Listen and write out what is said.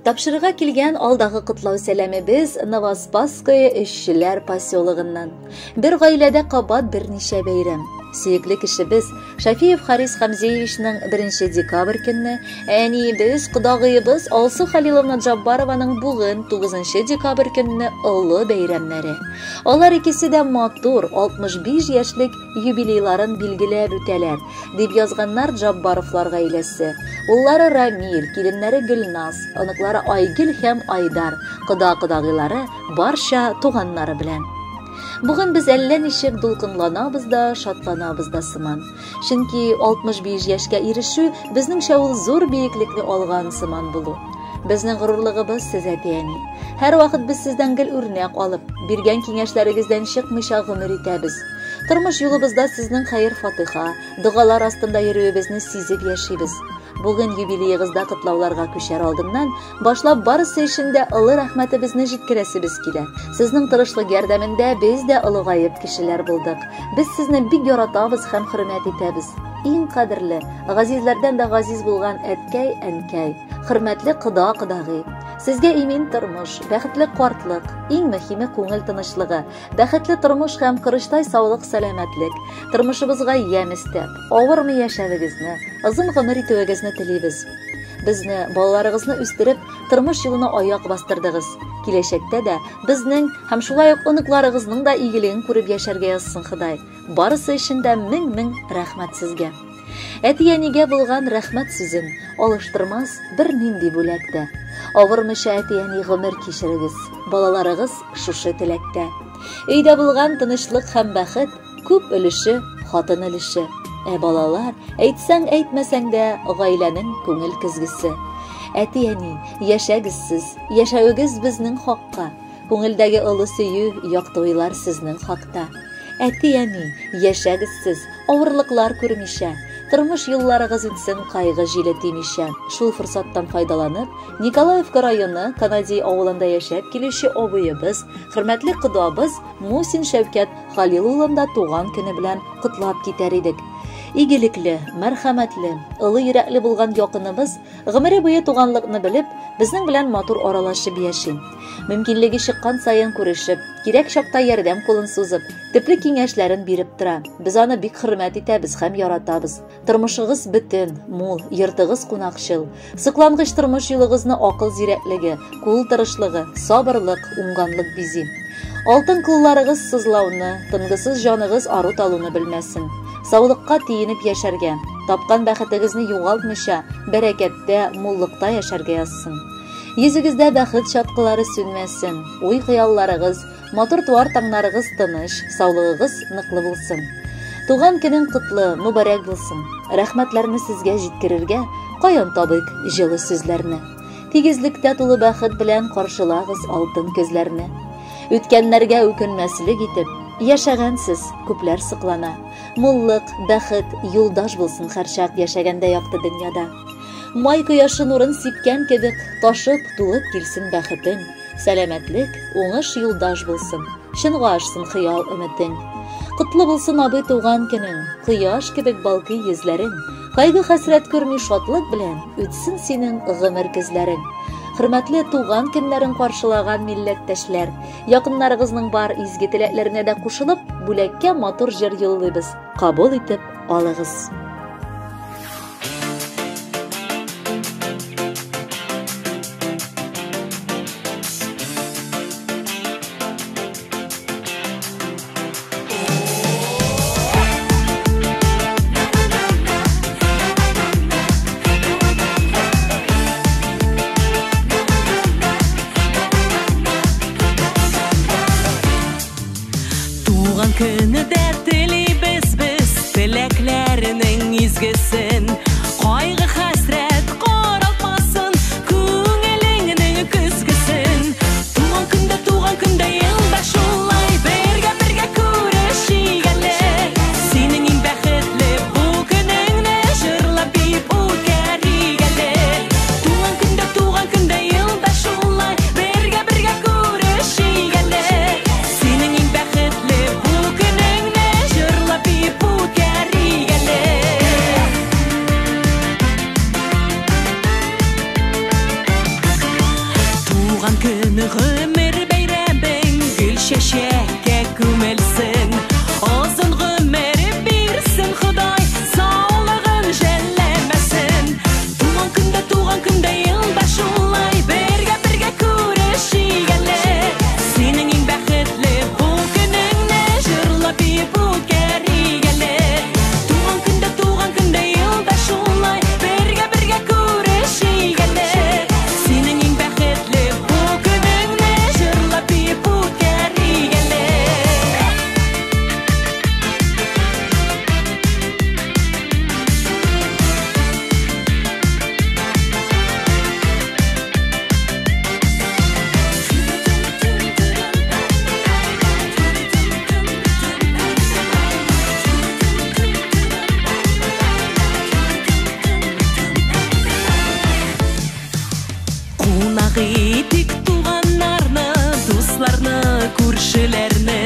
Тапшырырга килгән алдагы котлау сәламебез Новоспасское эшчеләр поселогыннан. Бер гаиләдә кабат берничә бәйрәм. Сөекле кешебез Шафиев Харис Хамзеевичның 1 декабрь көнне, әниебез, кодагыебыз Алсу Халиловна Джаббарованың бүген 9 декабрь көнне олы бәйрәмнәре. Алар икесе дә матур 65 яшьлек юбилейларын билгеләп үтәләр, дип язганнар Джаббаровлар гаиләсе. Уллары Рамил, киленнәре Гөлназ, оныклары Айгөл һәм Айдар, кода-кодагыйлары барча туганнары белән. Бүген без әллә ничек дулкынланабыз да, шатланабыз да сыман. Чөнки 65 яшькә ирешү безнеңчә ул зур биеклекне алган сыман булу. Безнең горурлыгыбыз сез, әти-әни. Һәрвакыт без сездән гел үрнәк алып, биргән киңәшләрегездән чыкмыйча гомер итәбез. Тормыш юлыбызда сезнең хәер-фатыйха, догалар астында йөрүебезне сизеп яшибез. Бүген юбилеегызда котлауларга күчәр алдыннан, башлап барысы өчен дә олы рәхмәтебезне җиткерәсебез килә. Сезнең тырышлык ярдәмендә без дә олыгаеп кешеләр булдык. Без сезне бик яратабыз һәм хөрмәт итәбез. Иң кадерле, газизләрдән дә газиз булган әткәй, әнкәй, хөрмәтле кода-кодагый. Сезгә имин тормыш, бәхетле картлык, иң мөһиме күңел тынычлыгы, Бәхетле тормыш һәм корычтай саулык-сәламәтлек, тормышыбызга ямь өстәп, авырмый яшәвегезне, озын гомер итүегезне телибез. Безне, балаларыгызны үстереп, тормыш юлына аяк бастырдыгыз. Киләчәктә дә безнең һәм шулай ук оныкларыгызның да игелеген күреп яшәргә язсын Ходай. Барысы өчен дә мең-мең рәхмәт сезгә. Әти-әнигә булган рәхмәт сүзен алыштырмас бернинди бүләк тә. Авырмыйча әти-әни гомер кичерегез, балаларыгыз шушы теләктә. Өйдә булган тынычлык һәм бәхет күп өлеше хатын өлеше. Ә балалар, әйтсәң әйтмәсәң дә, гаиләнең күңел көзгесе. Әти-әни, яшәгез сез, яшәвегез безнең хакка. Күңелдәге олы сөю, якты уйлар сезнең хакта. Әти-әни, яшәгез сез, авырлыклар күрмичә, тормыш юлларыгыз үтсен кайгы җиле тимичә. Шул форсаттан файдаланып, Николаевка районы Канадей авылында яшәп килүче абыебыз, хөрмәтле кодабыз Мусин Шәүкәт Халил улын да туган көне белән котлап китәр идек. Игелекле, мәрхәмәтле, олы йөрәкле булган якыныбыз гомере буе туганлыкны белеп, безнең белән матур аралашып яши. Мөмкинлеге чыккан саен күрешеп, кирәк чакта ярдәм кулын сузып, төпле киңәшләрен биреп тора. Без аны бик хөрмәт итәбез һәм яратабыз. Тормышыгыз бөтен, мул, йортыгыз кунакчыл. Соклангыч тормыш юлыгызны акыл зирәклеге, кул тырышлыгы, сабырлык, уңганлык бизи. Алтын кулларыгыз сызлауны, тынгысыз җаныгыз ару-талуны белмәсен. Саулыкка тиенеп яшәргә, тапкан бәхетегезне югалтмыйча, бәрәкәттә, муллыкта яшәргә язсын. Йөзегездә бәхет чаткылары сүнмәсен, уй-хыялларыгыз, матур туар таңнарыгыз тыныч, саулыгыгыз ныклы булсын. Туган көнең котлы, мөбарәк булсын. Рәхмәтләрне сезгә җиткерергә каян табыйк җылы сүзләрне? Тигезлектә тулы бәхет белән каршылагыз алтын көзләрне. Үткәннәргә үкенмәслек итеп, яшәгәнсез, күпләр соклана. Муллык, бәхет, юлдаш булсын һәрчак яшәгәндә якты дөньяда. Май кояшы нурын сипкән кебек, ташып, тулып килсен бәхетең. Сәламәтлек, уңыш юлдаш булсын, чынга ашсын хыял өметең. Котлы булсын абый туган көнең, кояш кебек балкый йөзләрең. Кайгы-хәсрәт күрми шатлык белән үтсен синең гомер көзләрең. Хөрмәтле туган көннәрен каршылаган милләттәшләр, якыннарыгызның бар изге теләкләренә дә кушылып, бүләккә матур җыр юллыйбыз. Кабул итеп алыгыз. Туган көне дә телибез без, теләкләренең Туган көн гомер бәйрәмең гөл чәчәккә күмелсен. Озын гомер бирсен Ходай, саулыгын жәлләмәсен. Туган көндә, туган көндә елда шулай бергә-бергә күрешик әле. Синең иң бәхетле бу көнеңне җырлап биеп үткәрик әле. Туган көндә, туган көндә елда шулай бергә-бергә күрешик әле. Синең иң бәхетле бу көнеңне җырлап биеп үткәрик әле. Кунак итик туганнарны, дусларны, күршеләрне.